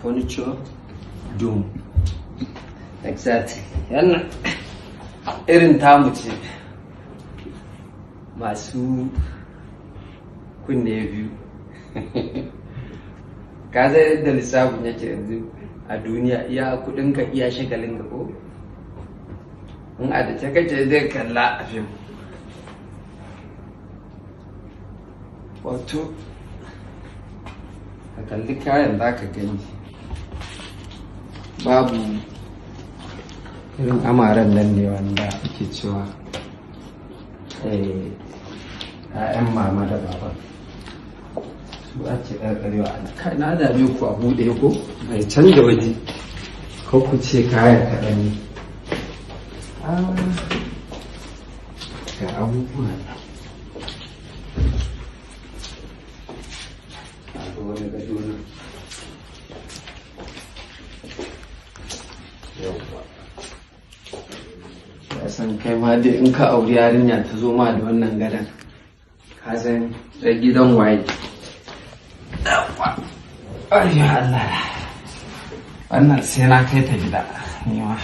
Furniture Dome. Exactly. Yana irin tamu ce masu kunne biyu. Ka san yadda lissafin yake yanzu a duniya, iya kudinka iya shagalinka ko? In a da kake zai kalla a fim. Wato, ka kalli kayan za ka gani. Babu irin amaren nan ne wanda ake cewa ‘ya'yan mama da baba. Su ake ƙarƙarewa a kai. Na dame ku a buɗe ko mai canza waje, ko ku ce kayan kaɗan ne. Ga abubuwa nan. Ga wani gado nan. Yauwa. Ya san kai ma dai in ka auri yarinya ta zo ma da wannan gadon, ka san da gidan waye. Yauwa. Ayyo Allah. Wannan sai na kai ta gida ni ma.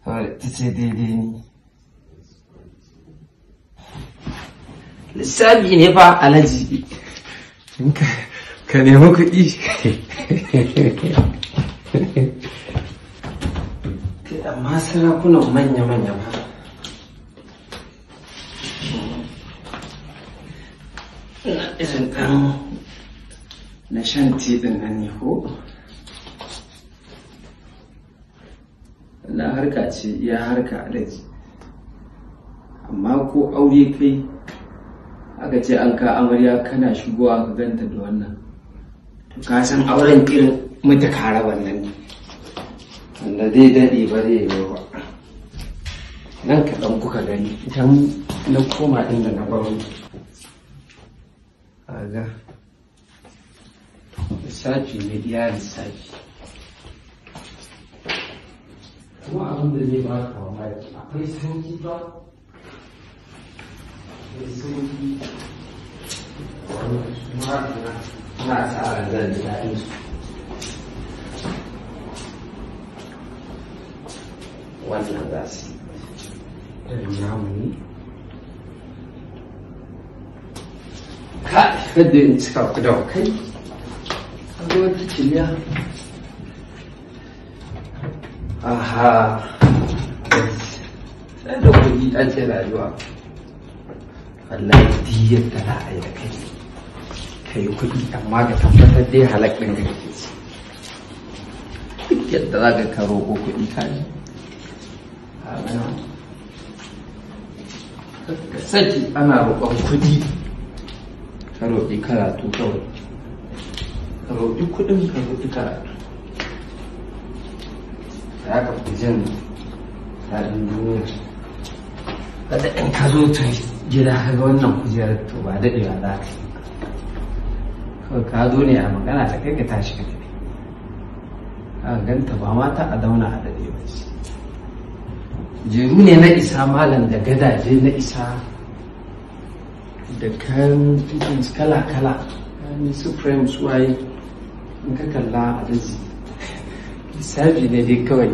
Saboda ita ce daidai ni. Lissafi ne fa, Alhaji. In ka nemi kuɗi. Kai, amma sarakunan manya-manya ba. Ina irin ɗan na shan tea ɗin nan ne ko? Wannan harka ce iya harka, Alhaji. Amma ko aure kai aka ce an ka amarya, kana shigowa ka ganta da wannan. To ka san auren irin mutu ka raba nan ne. Wanda zai daɗe ba zai yi ba. Nan kaɗan kuka gani idan na koma inda na baro. Kaga lissafi ne iya lissafi. Kuma abin da zai baka mamaki, akwai sanyi ba? Akwai sanyi. Wannan su ma ina sa ran zan ji daɗin su. Wannan za su yi. Irin namu ne. Kai, kada in cika ku da kai. Kaga wata kiliya. Aha. Sai da kuɗi ake rayuwa. Wallahi duk yadda za a yi da kai, ka yi kuɗi, amma ka tabbatar dai halak ɗin ka kake ci. Duk yadda za ka roƙo kuɗi, ka ji. Ka saki ana roƙon kuɗi, ka roƙi karatu kawai. Ka roƙi kuɗin, ka roƙi karatu. Za ka fi jin daɗin duniya. Kada in ka zo ta gida ka ga wannan kujerar, to ba daɗewa za ka yi. Kawai ka zo ne a magana ta kai ka tashi ka tafi. Ka ganta ba mata a zauna a daɗe ba ce. Jeru ne na isa malam, da gadaje na isa, da kayan fittings kala-kala, kayan su frames waye. In ka kalla a daji, lissafi ne dai kawai.